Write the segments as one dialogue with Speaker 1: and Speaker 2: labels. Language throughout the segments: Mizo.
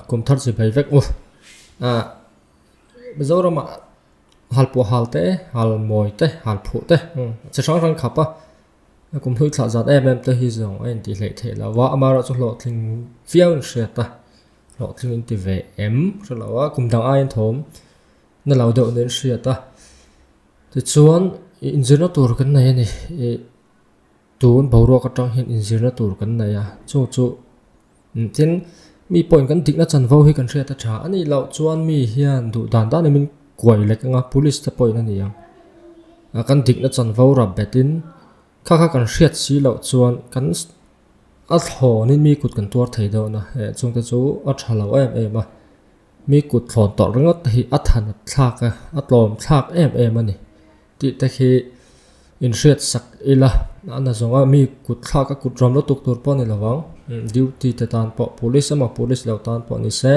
Speaker 1: Kum thar chi phei vek u. Mizoramah hal puah hal te, hal mawi te, hal phuh te chi hrang hrang khap a. Kum hlui thlah zat em em te hi zawng a intih hleih theih lo a, amaherawhchu hlawhtling viau in hriat a, hlawhtling in ti ve em hre lo a, kum dang aiin thawm na lo deuh nen hriat a. Tichuan inzirna tur kan nei a ni. Tun boruak atang hian inzirna tur kan nei a, chu chu tin mi pawhin kan dikna chanvo hi kan hriat a tha a nih loh chuan mi hian duh dan dan in min kuai lek anga police te pawhin a ni ang a kan dikna chanvo rap betin kha kha kan hriat si loh chuan kan a thlawnin mi kut kan tuar thei dawn a eh chungte chu a tha lo em em a mi kut thlawn tawrh ringawt te hi a than thlak a a tlawm thlak em em a ni. Tih te khi inhriat sak ila a na zawng a, mi kut thlak a kut ram lutuk tur pawh a ni lo vang, duty te tan pawh police emaw police lo tan pawh ni se.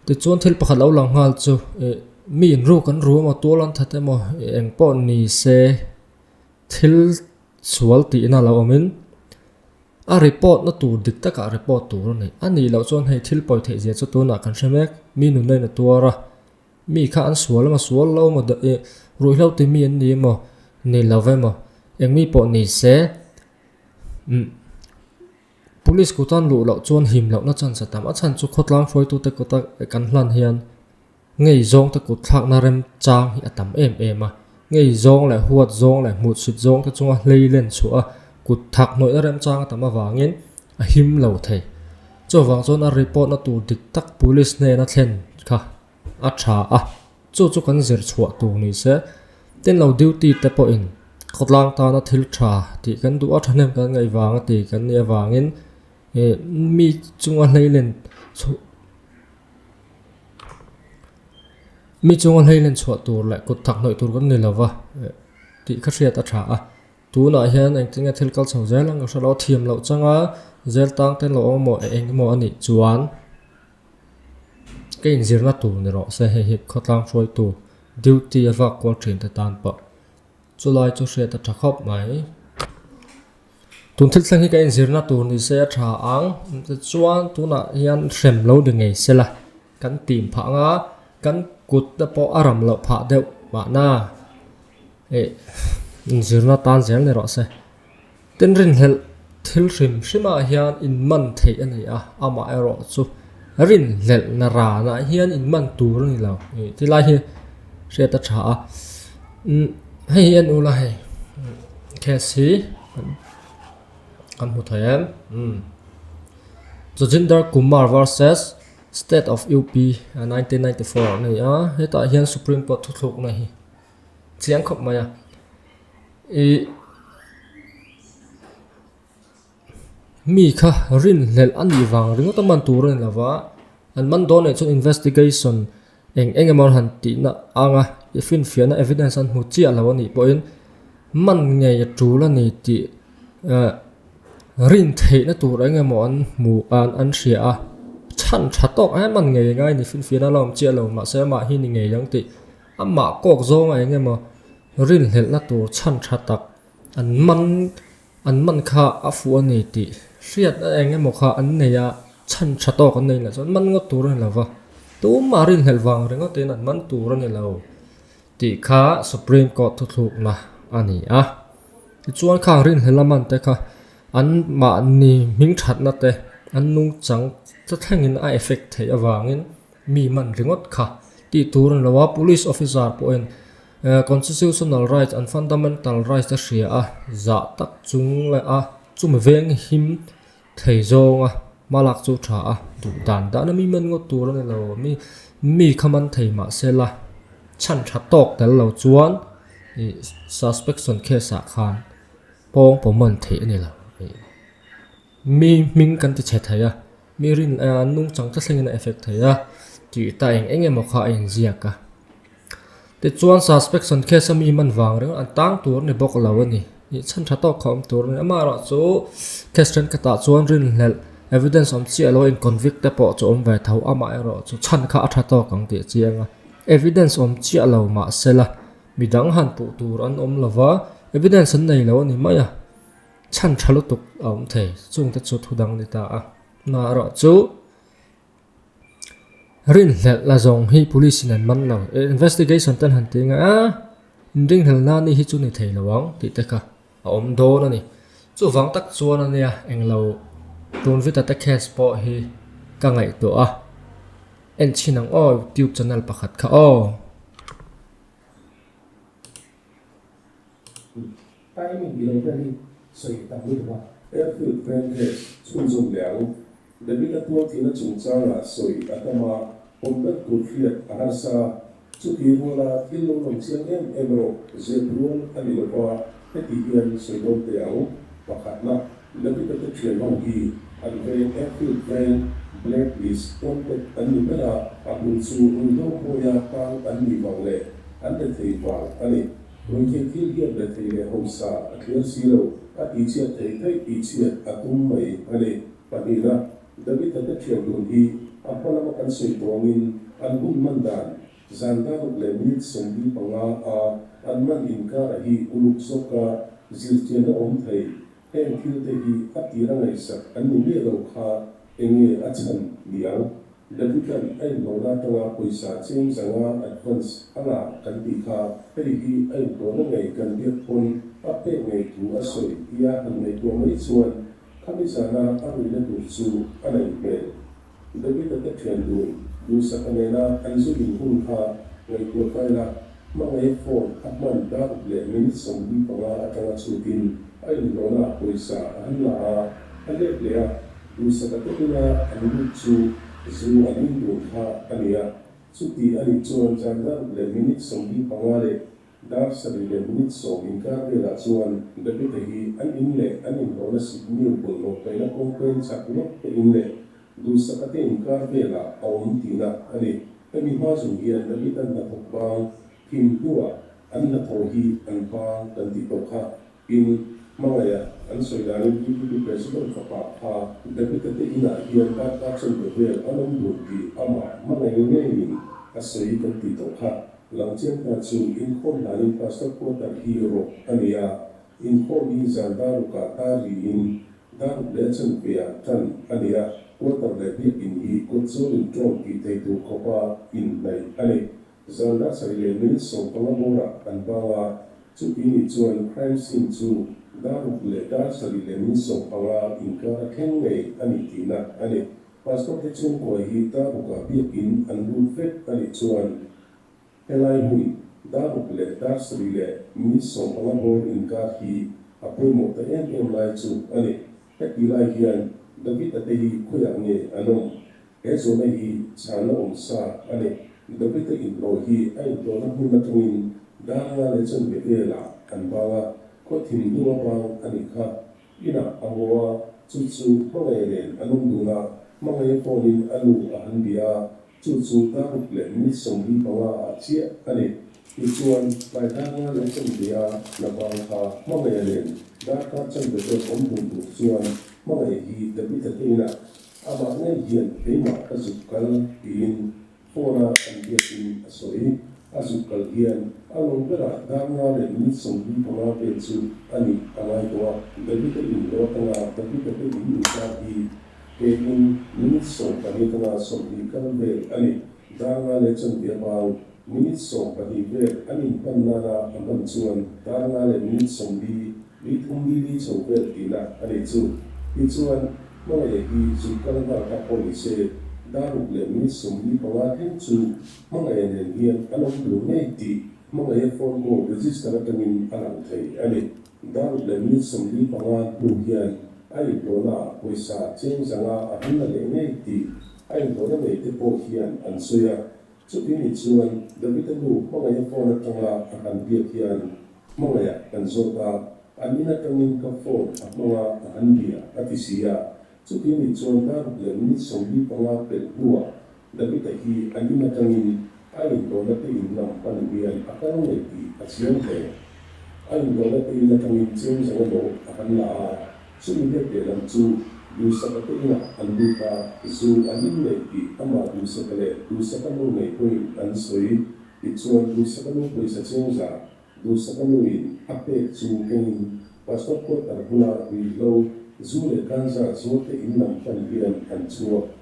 Speaker 1: Tichuan thil pakhat lo lang nghal chu ih mi inruk an ru emaw tual an that emaw eng pawh ni se thil sual tihna lo awmin a report na tur dik takah report tur a ni. A nih loh chuan hei thil pawi theih zia chu tunah kan hre mek, mi nunna in a tuar a. Mi kha an sual emaw sual lo emaw ih ruihhlo ti mi an ni emaw ni lo emaw eng mi pawh ni se umm police kut an luh loh chuan him loh na chance a tam a chhan chu khawtlang hruaitute kut a kan hlan hian ngei zawng te kut thlakna rem chang hi a tam em em a ngei zawng leh huat zawng leh hmuh chhit zawng te chunga hlei len chhuah a kut thak hnawihna rem chang a tam avangin a him lo thei chuvang chuan a report na tur dik tak police hnena thlen kha. A tha a, chu chu kan zir chhuah tur ni se, tin lo duty te pawhin khawtlang tana thil tha tih kan duh a, thahnem kan ngaih vang a ti kan nih avangin ih mi chunga hleilen chhuah mi chunga hleilen chhuah tur leh kut thak hnawih tur kan ni lova tih kha hriat a tha a. Tunah hian engtin nge thil kal chho zel ang ka hre lo a, thiam loh changa zel tang te lo awm emaw eng emaw a nih chuan. Ka inzirna tur ni rawh se hei hi khawtlang hruaitu duty a vak kual thin te tan pawh chulai chu hriat a tha khawp mai. Tun thil thleng hi ka inzirna tur ni se a tha ang tichuan tunah hian hrem lo ni ngei se la kan tim phah anga kan kut te pawh a ram loh phah deuh mahna ih inzirna tan zel ni rawh se. Tin rinhlelh thil hrim hrimah hian inman theih a ni a, amah erawh chu rinhlelhna ranah hian inman tur a ni lo ih ti lai hi hriat a tha a, umm hei hi en ula hei case hi kan hmu thei em umm Jojinder Kumar versus State of UP 1994 a ni a, hetah hian Supreme Court thuthlukna hi chiang khawp mai a. Ih mi kha rinhlelh a nih vang ringawt a man tur a ni lova an man dawn leh chuan investigation eng eng emaw an han tih na ang a i finfiahna evidence an hmu chiah lo a nih pawhin man ngei a tul a ni tih eh rin theihna tur eng emaw an hmu an an hria a chhan tha tawk em man ngei a ngai a ni finfiahna a la awm chiah lo mahse amah hi ni ngei ang tih amah kawk zawnga eng emaw. Rinhlelhna tur chhan tha tak an man an man kha a fuh a ni tih hriat a eng emaw kha an nei a, chhan tha tawk an nei leh chuan man ngawt tur a ni lo va, tumah rinhlelh vang ringawt in an man tur a ni lo tih kha Supreme Court thuthlukna a ni a. Tichuan khang rinhlelh a man te kha an mahni hming thatna te an nungchang te thlengin a effect theih avangin mi man ringawt kha tih tur a ni lo a, police officer pawhin Constitutional rights and fundamental rights te hria a, zah tak chung leh a chumi veng him thei zawnga hma lak chu tha a, duh dan dan a mi man ngawt tur a ni lo, mi mi kha man thei mah se la chhan tha tawk tel lo chuan ih suspection case ah khan pawng pawh man theih a ni lo. Mi hming kan ti chhe thei a, mi rin an nungchang te thlengin a effect thei a tih ta eng eng emaw kha a inziak a. Tichuan suspection case a mi man vang reng an tang tur a ni bawk lo a ni. Ih chhan tha tawk kha awm tur a ni. Amaherawh chu case thenkhatah chuan rinhlelh evidence awm chiah lo a in convict te pawh chu awm ve tho. Amaherawh chu chhan kha a tha tawk ang tih a chiang a. Evidence awm chiah lo mahsela midang han puh tur an awm lo va, evidence an nei lo a ni mai a. Chhan tha lutuk a awm thei. Chungte chu thu dang ni ta a. Amaherawh chu. Rinhlelh la zawng hi police in an man lo. Investigation ten han ti nge a, inringhlel na ni hi chu ni thei lo ang tih te kha a awm dawn a ni. Chuvang tak chuan a nia englo Tunvita te case pawh hi ka ngaihtuah a, en chhin ang aw youtube channel pakhat kha aw.
Speaker 2: Timing i lo vel hi sawi tam lutuk a. Airfield veng case chhunzawm leh ang. David-a tualthihna chungchangah sawi a tam a, awm ber tur hriat a harsa. Chuti ruala thil lo lang chiang em em erawh zep rual a ni lo va, heti hian sawi dawn teh ang. Pakhatna, David-a te thian ho hi an veng Airfield veng Black List wanted an ni ber a, a bul chu ruihhlo hawia tang an nih vang leh an rethei vang a ni. Ruihtheih thil hian rethei leh hausa a thliar si lo, a tihchhiat theih theih tihchhiat a tum mai a ni. Pahnihna, David-a te thian dun hi a hma lama kan sawi tawngin an hun man dan zan daruk leh minute 45 a an man inkara hi uluk zawka zirchianna awm thei. Heng thil te hi a tira ngaihsak an ni miah lo kha enge a chhan ni ang? David-a'n a inhlawhna atanga pawisa cheng zanga advance a la kan tih kha hei hi a inhlawhna ngei kan biak pawn a pek ngei thu a sawi tia han ngaihtuah mai chuan Khami zana a ruihna tur chu a nei hmel. David-a te thian dun duhsaka nena an zu in hun kha ngaihtuah kai la, hmangaih phone a hman daruk leh minute 45 atanga chhutin a inhlawhna ah pawisa a han la a, a let leh a, duhsaka te bula an lut chu zu an in dun kha a ni a. Chuti a nih chuan zan daruk leh minute 45 leh Dar sarih leh minute 10 inkar velah chuan David-a hi an in leh an inhlawhna sikniu bawlhhlawh paihna kawng peng chak lawk te in leh duhsaka te inkar velah a awm tihna a ni. Hemi hma zung hian David-a hnathawk bang thim hnuah an hnathawh hi an bang kan tih tawh kha. Tin, hmangaiha an sawi danin DPP President fapa kha David-a te inah hian darkar chanve vel an awm dun tih amah hmangaih ngeiin a sawi kan tih tawh kha. Langchiang ta chu inkhawm hlanin Pastor quarter hi rawk a ni a, inkhawm hi zan darukah tar riin daruk leh chanveah tan a ni a, quarter leh biakin hi kawtzawl inṭawm tih thei tur khawpa inhnaih a ni. Zan dar sarih leh minute 15 bawrah an bang a, chuti ni chuan crime scene chu dar ruk leh dar sarih leh minute 15 inkar a thleng ngei a ni tihna a ni. Pastor te chhungkua hi dar rukah biakin an lut vek a nih chuan helai hun dar ruk leh dar sarih leh minute 15 bawr inkar hi a pawimawh ta em em lai chu a ni. Heti lai hian David-a te hi khawiah nge an awm? He zawhna hi chhanna awm sa a ni. David-a inhlawh hi a inhlawhna hmun atangin dar nga leh chanve velah an bang a, khaw thim hnunga bang a nih kha. Inah a haw a, chu chu hmangaih nen an awm dun a, hmangaih phone-in a nu a han bia a, chu chu dar ruk leh minute 45 ah chiah a ni. Tichuan, tlai dar nga leh chanve a la bang kha hmangaih nen darkar chanve vel awm dun tur chuan hmangaih hi David-a te inah Amah ngei hian keimah ka zuk kal tiin phone-a kan biakin a sawi. A zuk kal hian a lo berah dar nga leh minute 45 vel chu a nih a ngai tawh a. David-a in lo atanga David-a te in inkar hi kein minute 12 atanga 20 kal vel a ni. Dar nga leh chanve abang minute 12 vel an inhman nana a hman chuan dar nga leh minute 40 Li thum li li chho vel tihna a nih chu. Tichuan, hmangaih hi zuk kal nghal tak pawh ni se, dar ruk leh minute 45 thleng chu hmangaih nen hian an awm dun ngei tih hmangaih phone call register atangin a lang thei a ni. Dar ruk leh minute 45 hnu hian a inhlawhna ah pawisa cheng zanga a han la leh ngei tih a inhlawhna nei te pawh hian an sawi a. Chuti ni chuan David-a nu hmangaih phone atanga a han biak hian Hmangaih kan zawt a, an in atangin ka phone a hmang a, a han bia a ti si a. Chuti ni chuan dar ruk leh minute 45 pelh hnuah David-a hi an in atangin a inhlawhna te in lam pan hian a kal ngei tih a chiang hle. A inhlawhna te in atangin cheng zang emaw a han la a, chumi let leh lam chu Duhsaka te inah an lut a, zu an in ngei tih amah Duhsaka leh Duhsaka nu ngei pawhin an sawi. Tichuan, Duhsaka nu pawisa chengza Duhsaka nuin a pek chu kengin Pastor quarter bula ruihhlo Zu leh ganja zuarte in lam pan hian an chhuak.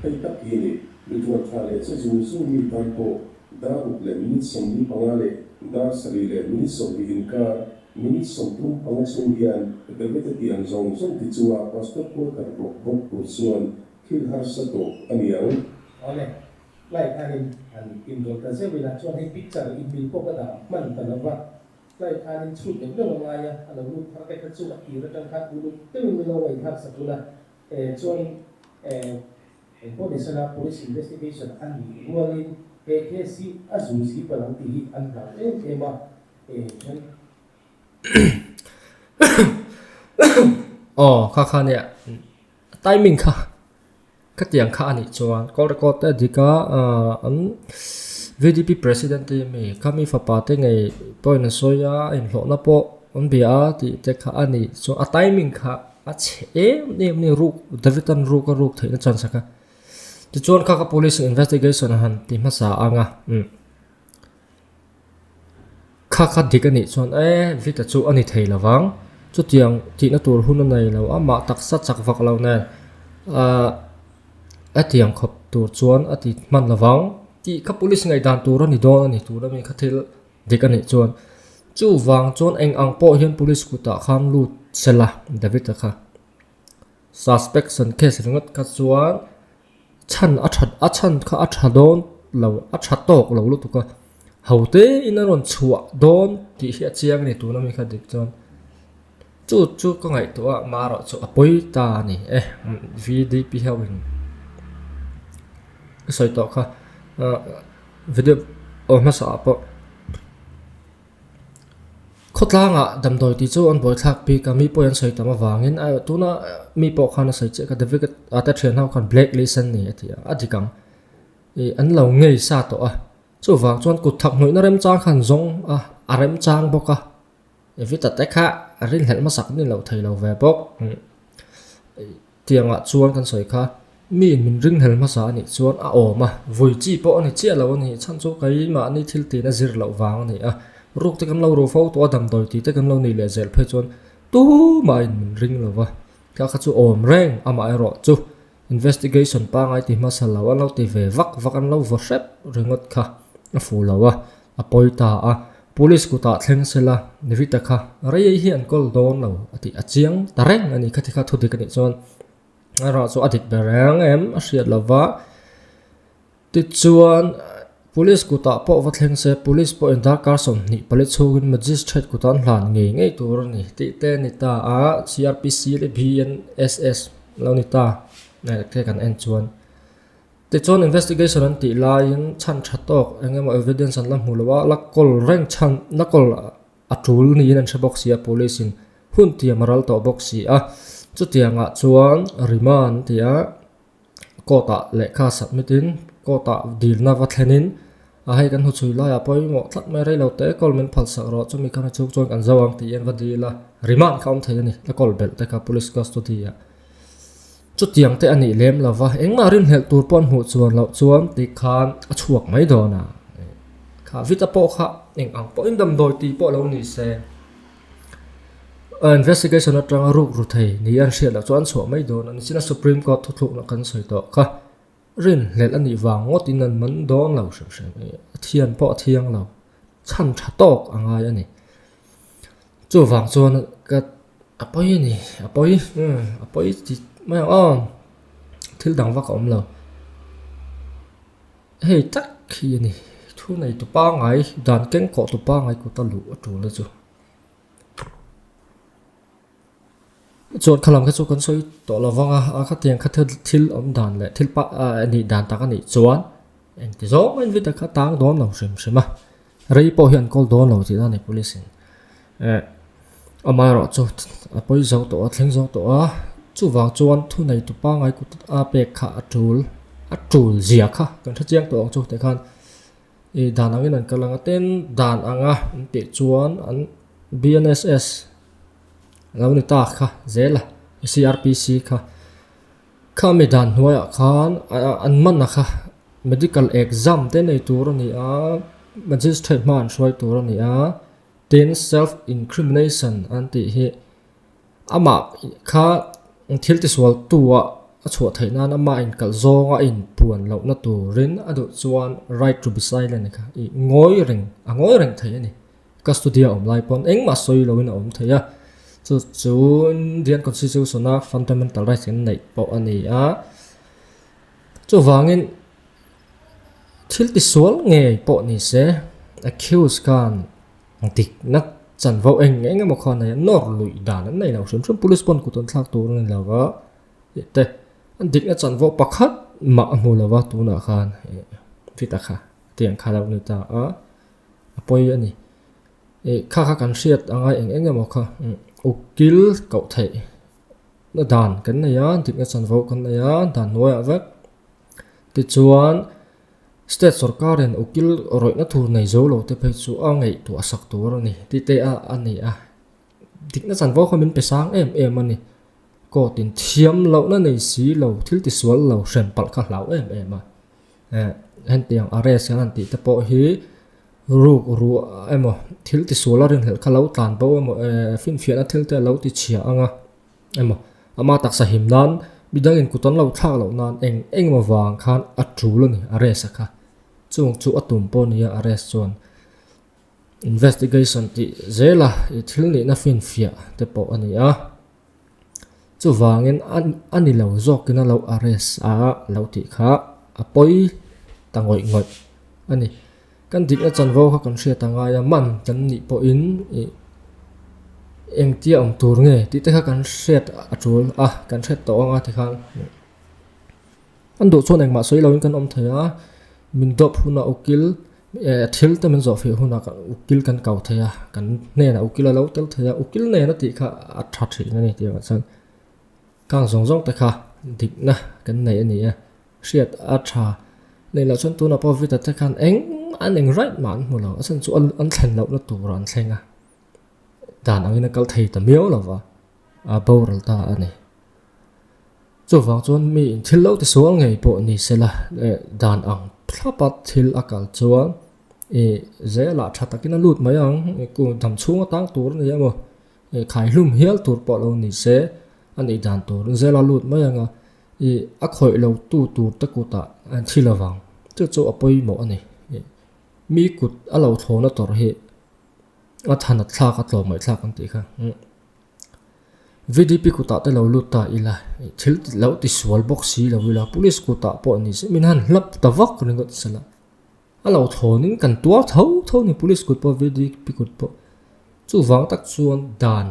Speaker 2: Hei tak hi ni, mi tuantha leh che zung zung mi tan pawh dar ruk leh minute 45 leh dar sarih leh minute 20 inkar minute 35 chhung hian David-a tih ang zawng zawng ti chunga Pastor quarter bawk bawk tur chuan thil harsa tawp a ni ang.
Speaker 3: Awle, lai khanin han inrawlh ta zeuh ila chuan hei picture inmil pawh ka dah hman ta lova, Tlai khanin chhut neuh neuh a ngai a, a lo lut thar te kha chu a tir atang khan uluk deuhin min lo ngaihthlak sak ula, eh chuanin eh engpawh ni sela police investigation a nih rualin he case hi a zu zi palh ang tih hi an hlau em em a, eh chuan.
Speaker 1: Aw kha kha nia timing kha Khatiang kha a nih chuan call record te a dik a, an VDP president te mi kha mi fapa te ngei pawhin an sawi a, a inhlawhna pawh an bia a tih te kha a nih chuan a timing kha a chhe em em a ni ruk David an ruk a ruk theihna chance kha. Tichuan kha kha police investigation a han ti hmasa ang a umm kha kha dik a nih chuan e Vita chu a ni thei lo vang, chutiang tihna tur hun a nei lo a, mah taksa chak vak lo nen ahh a tiang khawp tur chuan a ti hman lo vang tih kha police ngaihdan tur a ni dawn a ni tur ami kha thil dik a nih chuan chuvang chuan eng ang pawh hian police kutah khan lut sela David-a kha suspect an case ringawt kha chuan. Chhan a that a chhan kha a tha dawn lo a tha tawk lo lutuk a ho te in a rawn chhuah dawn tih hi a chiang a ni tuna mi kha dik chuan chu chu ka ngaihtuah a marawh chu a pawi ta a ni e VDP ho in ka sawi tawh kha ah video aw hmasa ah pawh. Khawtlangah damdawi tih chu an buaithlak bik a, mi pawhin an sawi tam avangin a tuna mi pawh khan a sawi chiah kha David a te thian ho khan black list an ni a ti a, a dik ang. Ih an lo ngei sa tawh a, chuvang chuan kut thak hnawihna remchang khan zawng a, a remchang bawk a, David a te kha a rinhlelh hmasak ni loh thei lo ve bawk. Tiangah chuan kan sawi kha, mi in min ringhlel hmasa a nih chuan a awm a, vui chi pawh a ni chiah lo a ni, chhan chu keimahni thil tiin a zir loh vang a ni a, ruk te kan lo ru fo tawh a, damdawi tih te kan lo nih leh zel phei chuan tumah in min ring lo va, kha kha chu awm reng amaherawh chu investigation pangai ti hmasa lo an lo ti ve vak vak an lo vaw hrep ringawt kha a fuh lo a, a pawi ta a, Police kutah thleng sela Nivita kha rei hi an kawl dawn lo a tih a chiang ta reng a ni. Khati kha thudik a nih chuan erawh chu a dik ber reng em a hriat lo va. Tichuan Police kutah pawh va thleng se Police pawhin darkar 24 chhungin Magistrate kutah an hlan ngei ngei tur a ni tih te a ni ta a, CRPC leh BNSS lo ni ta te kan en chuan. Tichuan investigation an tih laiin chhan tha tawk eng emaw evidence an la hmu lo a, la kawl reng chhan la kawl a tul niin an hre bawk si a police in hun tiam a ral tawh bawk si a. Chutiangah chuan remand an ti a, court ah lehkha submit in court ah dilna va thlen in a hei kan hnuchhui laiah pawimawh tlat mai rei lo te kawl min phal sak rawh chumi kha chhung chuan kan zo ang tih an va dil a, remand kha awm thei a ni la kawl belh te kha police custody ah. Chutiang te a nih lem lo va, engmah rinhlelh tur pawh an hmuh chuan loh chuan ti khan a chhuak mai dawn a. Kha Vita pawh kha eng ang pawhin damdawi tih pawh lo ni se, investigation atanga ruk ru thei ni an hriat loh chuan an chhuah mai dawn a ni. China Supreme Court thuthlukna kan sawi tawh kha rinhlelh a nih vang ngawtin an man dawn lo hrim hrim. A thian pawh a thiang lo, chhan tha tawk a ngai a ni. Chuvang chuan ka a pawi a ni a pawi umm a pawi ti mai ang aw thil dang vak a awm lo hei tak hi a ni thu nei tu pangai dan keng kawh tu pangai kut a luh a tul a chu chuan khalam kha chu kan sawi tawh lo vang a a khatiang kha thil awm dan leh thil pa a nih dan tak a nih chuan engti zawng in vita kha tang dawn lo hrim hrim a. Rei pawh hi an kawl dawn lo tih na a ni police in eh amaherawh chu a pawi zo tawh a thleng zo tawh a chuvang chuan thu nei tu pangai kut a pek kha a tul a tul zia kha kan hre chiang tawh ang chu tikhan ih dan angin an kal ang a tin dan anga an tih chuan an BNSS lo ni ta kha zel a CRPC kha Khami dan hnuaiah khan an man a kha medical exam te nei tur a ni a, magistrate hma an hruai tur a ni a, tin self incrimination an tih hi amah kha Thil tisualtu-ah a chhuah theih nan amah inkalh zawnga a inpuan lohna turin a duh chuan right to be silent kha i ngawi reng a ngawi reng thei a ni. Custody-a awm lai pawn engmah sawi loin a awm thei a, chu chu Indian Constitution-a fundamental rights kan neih pawh a ni a. Chuvangin thil tisual ngei pawh ni se accused khan Dikna chanvo eng eng emaw khan hei nawr luih dan an nei lo hrim hrim police pawn kut an thlak tur a ni lo va tih te an dikna chanvo pakhat mah a hmu lo va tunah khan ih fit a kha tiang kha lo ni ta a a pawi a ni ih kha kha kan hriat anga eng eng emaw kha ukil koh theih na dan kan nei a dikna chanvo kan nei a dan hnuaiah vek tichuan. State sorkarin ukil rawihna tur nei zo lo te phei chu a ngaihtuah sak tur a ni tih te a a ni a. Dikna chanvo kha min pe sang em em a ni. Court in thiam lohna nei si lo, thil tisual lo hrem palh kha hlau em em a. Eh hentiang arrest kan han tih te pawh hi ruk ruah emaw thil tisual a rinhlelh kha lo tlan bo emaw eh finfiahna thil te a lo ti chhia ang a. Emaw, ama taksa him nan, midangin kut an lo thlak loh nan eng engemaw vang khan a tul a ni, arrest a kha. Chung chu a tum pawh nia arrest chuan investigation tih zela i thil nihna finfiah te pawh a ni a. Chuvangin a ni lo zawkin a lo arrest a lo tih kha a pawi ta ngawih ngawih a ni. Kan dikna chanvo kha kan hriat a ngai a, man kan nih pawhin ih engtia awm tur nge tih te kha kan hriat a tul a, kan hriat tawh ang a tikhan an duh chuan engmah sawi loin kan awm thei a, min dawp hunah ukil eh thil te min zawh feh hunah ukil kan kau thei a, kan hnenah ukil a lo tel thei a, ukil nen a tih kha a tha thin a ni tih ah chuan kang zawng zawng te kha dikna kan nei a ni a. Hriat a tha. Leh loh chuan tunah pawh Vita te khan eng an eng right mah an hmu lo. A chhan chu an thlen lohna turah an thleng a. Dan angin a kal thei ta miau lo va, a boral ta a ni. Chuvang chuan mi in thil lo tisual ngei pawh ni sela dan ang thlapa thil a kal chuan ih zelah tha takin a lut mai ang. Ku dam chhung atang tur a ni emaw khai hlum hial tur pawh lo ni se a nih dan tur zela lut mai ang a. I a khawih lo tu tur te kutah an thi lo vang. Chu chu a pawimawh a ni. I mi kut a lo thlawna tawrh hi a than a thlak a tlawm ngaih thlak an tih kha. VDP kutah te lo lut ta ila i thil lo ti sual bawk si lo ila police kutah pawh ni se min han hlap ta vak ringawt sela. A lo thlawnin kan tuar tho tho ni police kut pawh VDP kut pawh. Chuvang tak chuan dan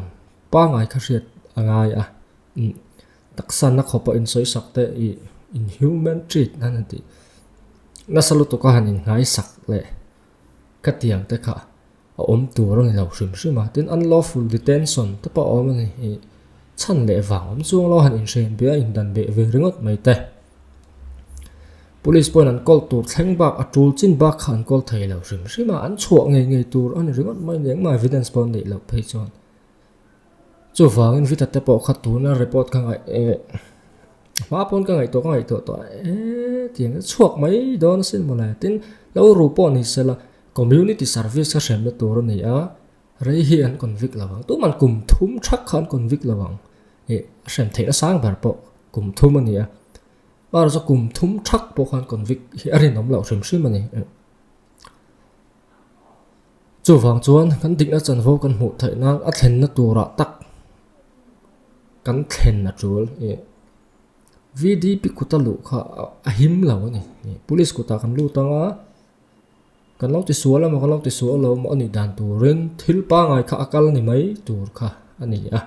Speaker 1: pangai kha hriat a ngai a. Taksa na khawpa insawisak te i inhuman treat nan an tih. Nasa lutuk a han inngaisak leh ka tiang te kha a awm tur a ni lo hrim hrim a. Tin, unlawful detention te pawh a awm a ni. I chhan leh vang awm chuang lo han inhren bia indan beh ve ringawt mai te. Police pawhin an kawl tur thleng bak a tul chin bak kha an kawl thei lo hrim hrim a. An chhuah ngei ngei tur a ni ringawt mai ni. Engmah evidence pawh an neih loh phei chuan. Chuvangin Vita te pawh kha tuna report ka ngaih eh hma pawn ka ngaihtuah ka ngaihtuah tawh a eh tiang hi chhuak mai dawn asin mawle tin lo ru pawh ni sela community service kha hremna tur a ni a rei hi an convict lo ang tuman kum thum thak kha an convict lo ang ih a hrem theihna sang ber pawh kum thum a ni a mahse chu kum thum thak pawh khan convict hi a rinawm loh hrim hrim a ni. Chuvang chuan kan dikna chanvo kan hmuh theih nan a thlenna turah tak kan thlen a tul. Ih VDP kuta luh kha a him lo a ni. Police kutah kan lut ang a, kan lo tisual emaw kan lo tisual lo emaw a nih dan turin thil pangngai kha a kal ni mai tur kha a ni a.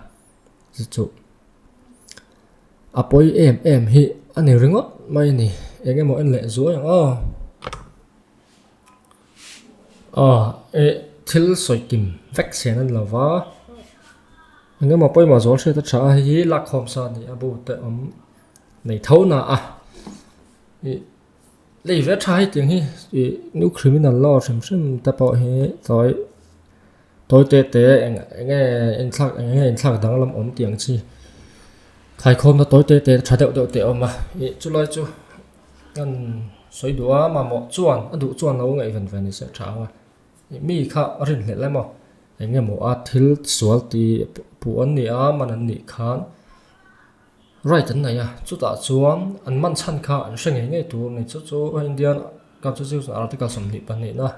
Speaker 1: Chu chu a pawi em em hi a ni ringawt mai a ni. Eng emaw en leh zuai ang aw. Aw eh thil sawi kim vek sian a ni lo va eng emaw pawimawh zual hriat a tha a hei hi lakkhawm sa a ni a bu te awm nei tho na a ih lei ve tha hei tiang hi ih new criminal law hrim hrim te pawh hi tawi tawi te te eng eng nge inthlak eng nge inthlak danglam awm tiang chi khaikhawmna tawi te te tha deuh deuh te a awm a ih chulai chu. Kan sawi duh a, mamawh chuan a duh chuan lo ngaih ven ve ni se tha ang a. Mi kha a rinhlelh emaw eng emaw a thil sual ti puh an ni a, man an nih khan Right an nei a, chutah chuan an man chhan kha an hre ngei ngei tur a ni. Chu chu Indian Constitution Article 22 na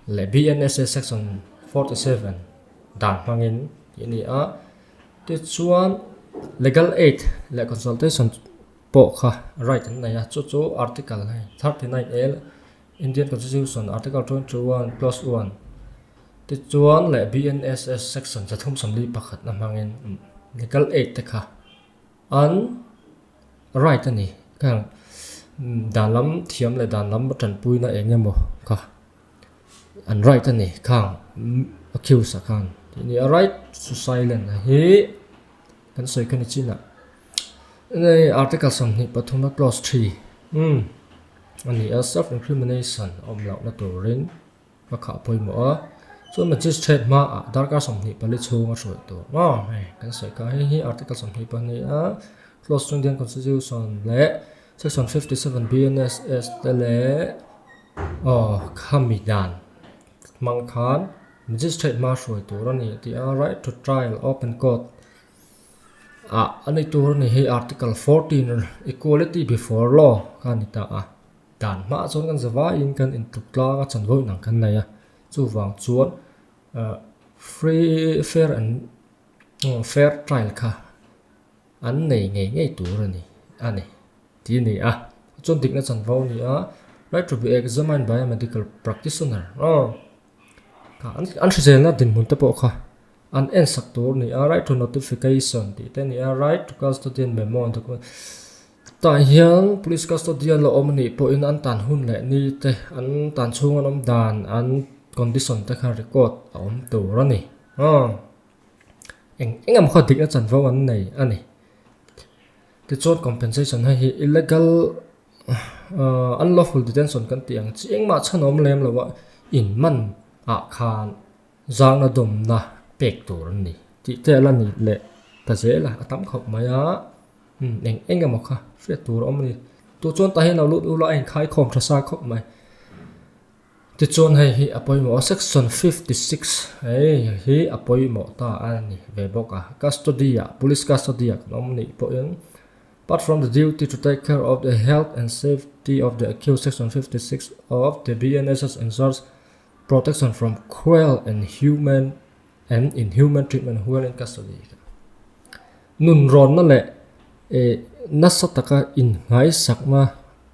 Speaker 1: leh BNSA Section 47 dan hmangin tih a ni a. Tichuan Legal Aid leh Consultation pawh kha right an nei a, chu chu Article hei 39 A Indian Constitution Article 21 Clause 1 tichuan leh BNSS Section 341 na hmangin Legal Aid te kha an right a ni. Khang dan lam thiam leh dan lam tanpuina eng emaw kha an right a ni khang accused ah khan tih a ni a. Right to silent a hi kan sawi kha ni chin ah Article 23 na clause 3 umm a ni a self incrimination a awm lohna turin a khah pawimawh a chuan magistrate hmaah darkar 24 chhung a hruai tur maw hei kan sawi kha hei hi article 22 a clause Indian constitution leh section 57 BNSS te leh aw khami dan hmang khan magistrate hma hruai tur a ni a ti a right to trial open court. Ah a ni tur a ni hi article 14 equality before law kha a ni ta a dan hmaah chuan kan za vaiin kan intluk tlang a chanvo inang kan nei a chuvang chuan ah free fair and fair trial kha an nei ngei ngei tur a ni a ni tih a ni a chuan dikna chanvo a ni a right to be examined by a medical practitioner aw. An hriselna dinhmun te pawh kha an en sak tur a ni a, right to notification tih te a ni a, right to custodian memo an document tah hian police custodian la awm a nih pawhin an tan hun leh ni te an tan chhung an awm dan an condition te kha record a awm tur a ni aw eng eng emaw kha dikna chanvo an nei a ni tichuan compensation hei hi illegal Unlawful detention kan tih ang chi engmah chhan awm lem lo a, in man ah khan zangna dawmna pek tur an ni tih te a la ni leh ta zel a, a tam khawp mai a, eng eng emaw kha hriat tur a awm a ni. Tu chuan tah hian lo lut ula a inkhai khawm tha sa khawp mai. Tichuan hei hi a pawimawh a, section 56 hei hi a pawimawh ta a ni ve bawk a, custody ah police custody ah kan awm nih pawhin Apart from the duty to take care of the health and safety of the accused section 56 of the BNSS ensures protection from cruel and human and inhuman treatment while in custody. Nun rawnna leh eh nasa taka innghaisakna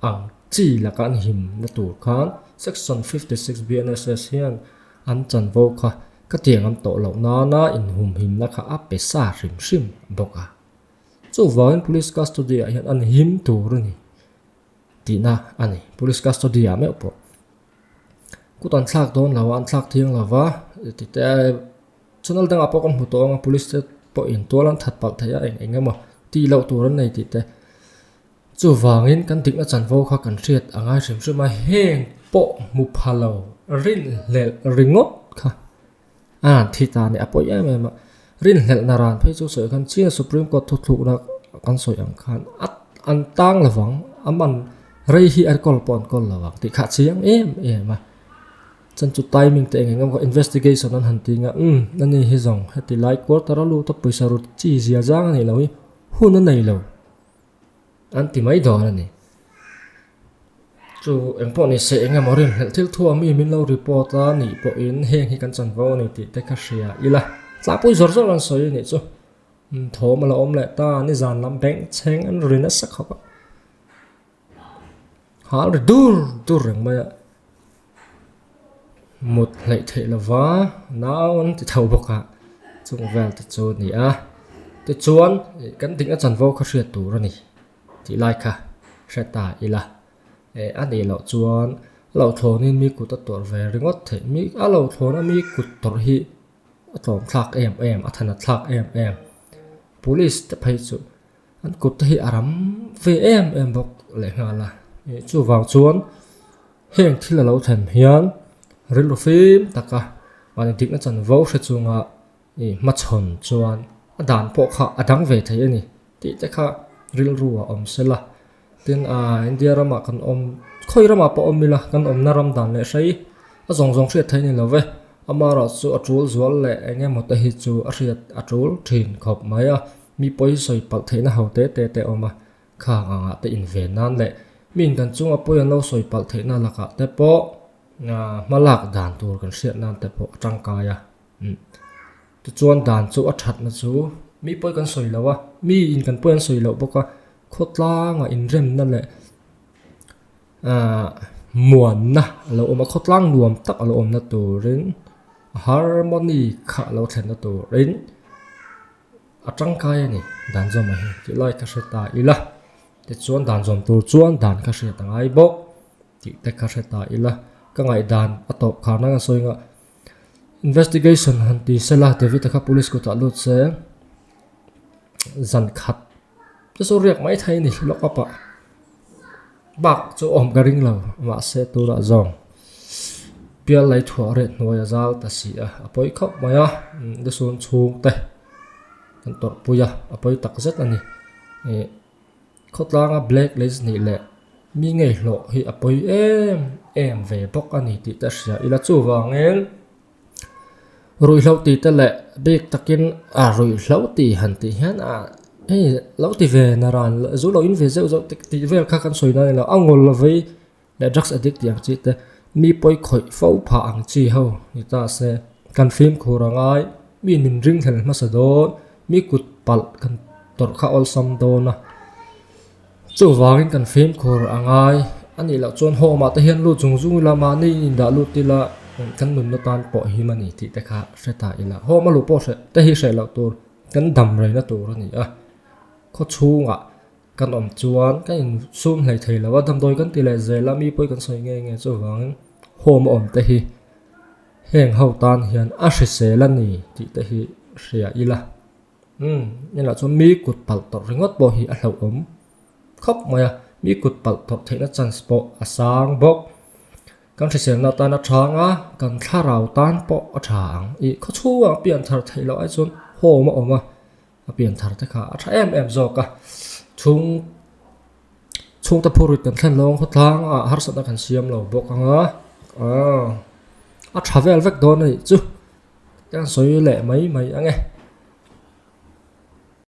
Speaker 1: ang chi laka an himna tur khan section 56 BNSS hian an chanvo kha ka tiang an tawh loh nana inhumhimna kha a pe sa hrim hrim bawk a. Chuvangin police custody ah hian an him tur a ni tihna a ni. Police custody ah meuh pawh kut an thlak dawn lo a, an thlak thiang lo va ti te channel dangah pawh kan hmu tawh ang a police te pawhin tual an that palh thei a eng eng emaw tih loh tur an nei tih te. Chuvangin kan dikna chanvo kha kan hriat a ngai hrim hrim a, heng pawh hmu pha lo rinhlelh ringawt kha. A han thi ta a ni, a pawi em em a. Rinhlelhna ran phei chu sawi khan China Supreme Court thuthlukna kan sawi ang khan a an tang lovang, a man rei hi a kawl pawh an kawl lovang tih kha a chiang em em a. Chuan chu timing te eng eng emaw investigation an han ti nga umm ani hi zawng heti lai quarter a lut a pawisa rut chi zia zang a nih loh hi hun a nei lo. An ti mai dawn a ni. Chu engpawh ni se eng emaw rinhlelh thil thu a mi min lo report a nih pawhin heng hi kan chanvo a ni tih te kha hria ila. Tlangpui zawr zawr an sawi a nih chu. Thawm a la awm leh ta, nizan lam beng chheng an ri nasa khawp a. Hal ri dur dur reng mai a. Mut hleih theih lova nau an ti tho bawk a, chung vel te chu a ni a. Tichuan kan dikna chanvo kha hriat tur a ni tih lai kha hre ta ila. Eh a nih loh chuan a lo thlawnin mi kut a tawrh ve ringawt theih mi a lo thlawn a mi kut tawrh hi a tlawm thlak em em a than a thlak em em. Police te phei chu an kut te hi a ram ve em em bawk lehnghal a. Chuvang chuan. Heng thil a lo thlen hian rilru fim taka mahni dikna chanvo hre chunga i hmachhawn chuan a dan pawh kha a dang ve thei a ni tih te kha rilru a awm sela. Tin, India ramah kan awm, khawi ramah pawh awm ila kan awmna ram dan leh hrei a zawng zawng hriat theih a ni lo ve. Amaherawhchu a tul zual leh eng emaw te hi chu a hriat a tul thin khawp mai a. Mi pawi sawi palh theihna ho te te te a awm a, khang angah te inven nan leh mi in kan chunga pawi an lo sawi palh theihna lakah te pawh hma lak dan tur kan hriat nan te pawh a tangkai a. Tichuan dan chu a thatna chu mi pawi kan sawi lo a, mi in kan pawi an sawi loh bawk a, khawtlanga inremna leh muanna a lo awm a, khawtlang nuam tak a lo awmna turin harmony kha a lo thlenna turin a tangkai a ni dan zawm ah hian tih lai ka hre ta ila tichuan dan zawm tur chuan dan ka hriat a ngai bawk tih te ka hre ta ila ka ngaihdan a tawp khar nan a sawi nghah investigation han ti sela David a kha police kutah lut se zan khat Chu chu riak mai thei a ni lock up ah bak chu awm ka ring lo mahse tunah zawng pial lei thuah riat hnuai a zal ta si a a pawi khawp mai a lusun chhung te kan tawrh pui a a pawi tak zet a ni ih khawtlanga black list nih leh mi ngei hlawh hi a pawi em em ve bawk a ni tih te a hria ila chuvangin. Ruihhlo tih te leh bik takin a ruihhlo tih han tih hian a hei lo ti ve na ran zu lo in ve zeuh zeuh te tih vel kha kan sawi nan a ni lo a ngawl lovei leh drugs addict tih ang chi te mi pawi khawih fo phah ang chi ho ni ta se kan fimkhur a ngai mi min ring hlel hmasa dawn mi kut palh kan tawrh kha awlsam dawn a. Chuvangin kan fimkhur a ngai a nih loh chuan home ah te hian lut zung zung ila mahni in indah lut ila kan nunna tan pawh him a ni tih te kha hre ta ila. Home a luh pawh hreh te hi hreh loh tur kan dam reina tur a ni a. Khaw chhungah kan awm chuan kan insum hlei thei lo a, damdawi kan ti leh zel a, mi pawh kan sawi nge nge chuvangin home a awm te hi heng ho tan hian a hrisel a ni tih te hi hria ila. Umm, inah chuan mi kut palh tawrh ringawt pawh hi a hlauhawm khawp mai a, mi kut palh tawrh theihna chance pawh a sang bawk. Kan hriselna atan a tha ang a, kan thlarau tan pawh a tha ang. Ih, khaw chhungah pian thar theih loh ai chuan home a awm a, a pian thar te kha a tha em em zawk a. Chhung chhungte phurrit kan thlen lo ang khawtlang ah harsatna kan siam lo bawk ang a, aaa a tha vel vek dawn a nih chu. Ka sawi leh mai mai ang e.